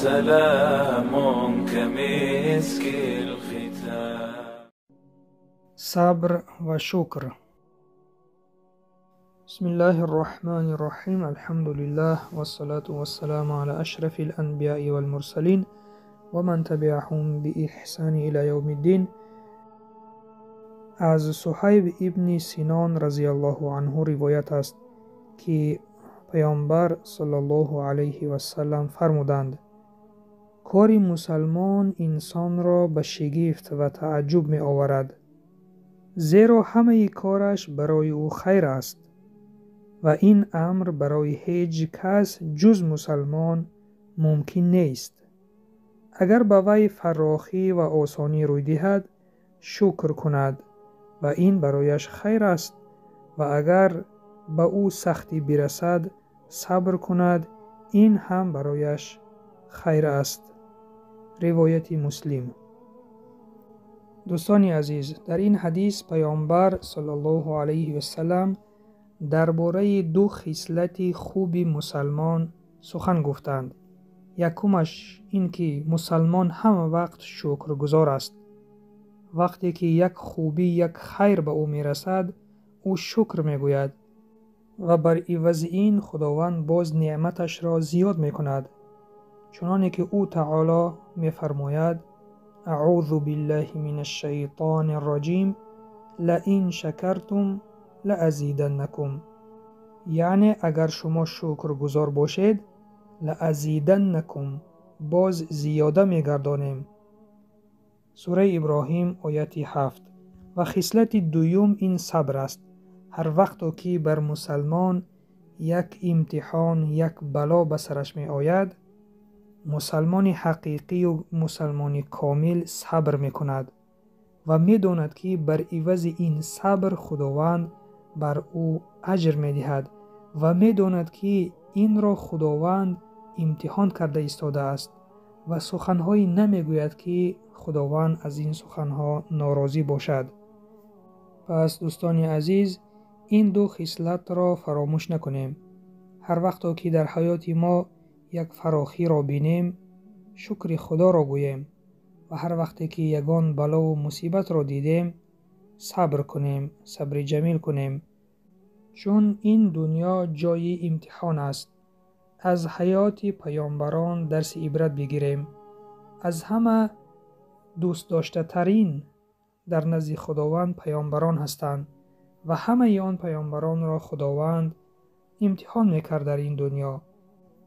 سلام كمسك الختام. صبر و شکر. بسم الله الرحمن الرحیم. الحمد لله والصلاة والسلام على أشرف الأنبياء والمرسلين ومن تبعهم بإحسان إلى يوم الدين. از صهیب ابن سینان رضی الله عنه روایت است که پیامبر صلی الله علیه و سلم فرمودند: کار مسلمان انسان را به شگفت و تعجب می آورد، زیرا همه کارش برای او خیر است و این امر برای هیچ کس جز مسلمان ممکن نیست. اگر به وی فراخی و آسانی روی دهد شکر کند و این برایش خیر است، و اگر به او سختی برسد صبر کند، این هم برایش خیر است. روایت مسلم. دوستان عزیز، در این حدیث پیامبر صلی الله علیه و سلم درباره دو خصلت خوب مسلمان سخن گفتند. یکمش این که مسلمان همه وقت شکرگزار است. وقتی که یک خوبی، یک خیر به او میرسد، او شکر میگوید و بر عوض این خداوند باز نعمتش را زیاد میکند، چنانه که او تعالی میفرماید: اعوذ بالله من الشیطان الرجیم لئن شکرتم لازیدنکم. یعنی اگر شما شکرگزار باشید، لازیدنکم، باز زیاده میگردانیم. سوره ابراهیم آیت 7. و خصلت دوم این صبر است. هر وقت که بر مسلمان یک امتحان، یک بلا به سرش می آید، مسلمان حقیقی و مسلمان کامل صبر می کند و می داند که بر عوض این صبر خداوند بر او اجر می دهد و می داند که این را خداوند امتحان کرده ایستاده است و سخنهایی نمی گوید که خداوند از این سخنها ناراضی باشد. پس دوستان عزیز، این دو خصلت را فراموش نکنیم. هر وقت که در حیات ما یک فراخی را بینیم، شکر خدا را گوییم و هر وقتی که یگان بلا و مصیبت را دیدیم، صبر کنیم، صبر جمیل کنیم، چون این دنیا جای امتحان است. از حیات پیامبران درس عبرت بگیریم. از همه دوست داشته ترین در نزد خداوند پیامبران هستند و همه آن پیامبران را خداوند امتحان میکرد در این دنیا.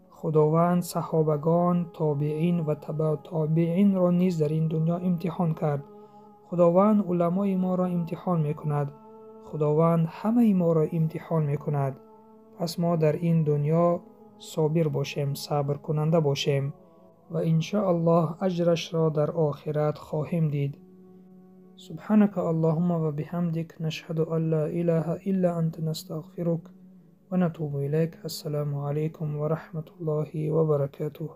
خداوند صحابگان، تابعین و تبع تابعین را نیز در این دنیا امتحان کرد. خداوند علمای ما را امتحان میکند. خداوند همه ما را امتحان میکند. پس ما در این دنیا صابر باشیم، صبر کننده باشیم و انشاءالله اجرش را در آخرت خواهیم دید. سبحانك اللهم و بحمدك نشهد ان لا اله الا انت نستغفرك و نتوب الیک. السلام علیکم و رحمت الله و برکاته.